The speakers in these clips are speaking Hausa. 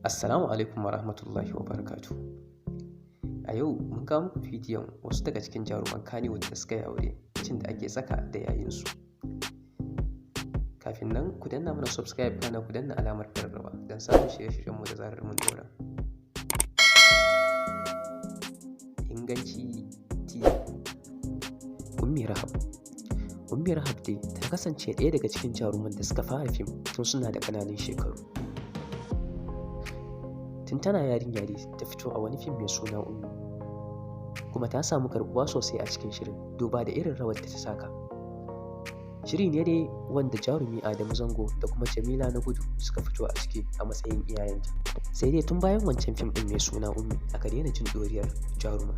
Assalamu alaikum warahmatullahi wabarakatuh. A yau mun kawo muku bidiyon wasu daga cikin jaruman Kannywood da suka yi aure lokacin da ake tsaka da yayinsu. Kafin nan, ku danna mana subscribe, kana ku danna alamar ƙararrawa don samun shirye-shiryenmu da zarar mun ɗora. Inganci TV. Ummi Rahab. Ummi Rahab dai ta kasance ɗaya daga cikin jaruman da suka fara fim tun suna da ƙananan shekaru. Tun tana yarinya dai ta fito a wani fim mai suna Ummi, kuma ta samu karɓuwa sosai a cikin shirin duba da irin rawar da ta taka. Shiri ne dai wanda jarumi Adamu Zango da kuma Jamila Nagudu suka fito a ciki a matsayin iyayenta. Sai dai tun bayan wancan fim ɗin mai suna Ummi aka daina jin ɗuriyar jaruma.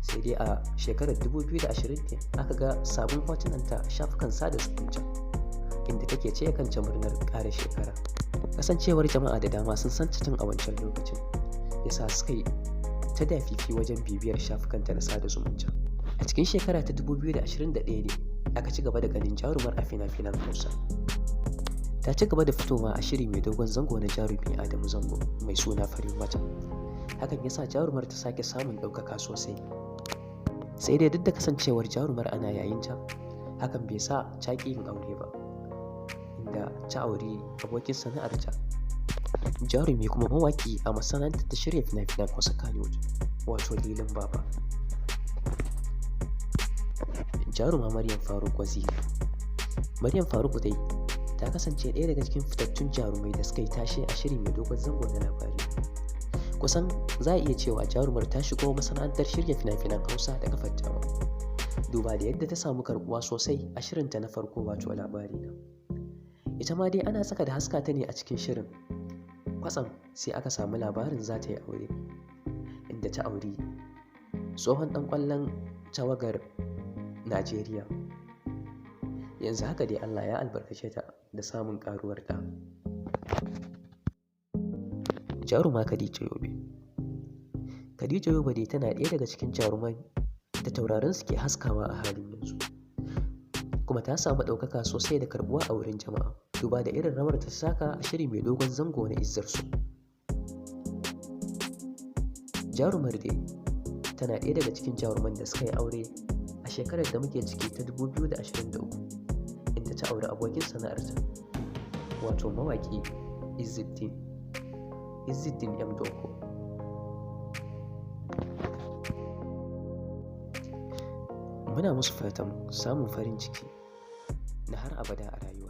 Sai dai a shekarar 2020 ne aka ga sabon hotunanta a shafukan sada zumunta, inda take taya kanta murnar ƙara shekara. Kasancewar jama'a da dama sun san ta tun a wancan lokacin, ya sa suka yi ta dafifi wajen bibiyar shafukanta na sada zumunta. A cikin shekara ta 2021 ne aka ci gaba da ganin jarumar a fina-finan Hausa. Ta ci gaba da fitowa a shiri mai dogon zango na jarumi Adamu Zango mai suna Farin Wata. Hakan ya sa jarumar ta sake samun ɗaukaka sosai. Sai dai duk da kasancewar jarumar ana yayinta, hakan bai sa ta ƙi yin aure ba, inda ta auri abokin sana'arta, jarumi kuma mawaƙi a masana'antar ta shirya fina-finan Hausa Kannywood, wato Lilin Baba. Jaruma Maryam Faruk Waziri. Maryam Faruk dai ta kasance ɗaya daga cikin fitattun jarumai da suka yi tashe a shiri mai dogon zango na Labari. Kusan za a iya cewa jarumar ta shigo masana'antar shirya fina-finan Hausa da kafar dama, duba da yadda ta samu karɓuwa sosai a shirinta na farko, wato Labarina. Ita ma dai ana tsaka da haska ta ne a cikin shirin, kwatsam sai aka samu labarin za ta yi aure, inda ta auri tsohon ɗan ƙwallon tawagar Najeriya. Yanzu haka dai Allah ya albarkace ta da samun ƙaruwar ɗa. Jaruma Khadija Yobe. Khadija Yobe dai tana ɗaya daga cikin jaruman da taurarin su ke haskawa a halin yanzu, kuma ta samu ɗaukaka sosai da karɓuwa a wurin jama'a duba da irin rawar ta saka a shiri mai dogon zango na Izzar So. Jarumar dai tana ɗaya daga cikin jaruman da suka yi aure a shekarar da muke ciki ta 2023, inda ta auri abokin sana'arta, wato mawaƙi Izzuddin M Doko. Muna musu fatan samun farin ciki na har abada a rayuwa.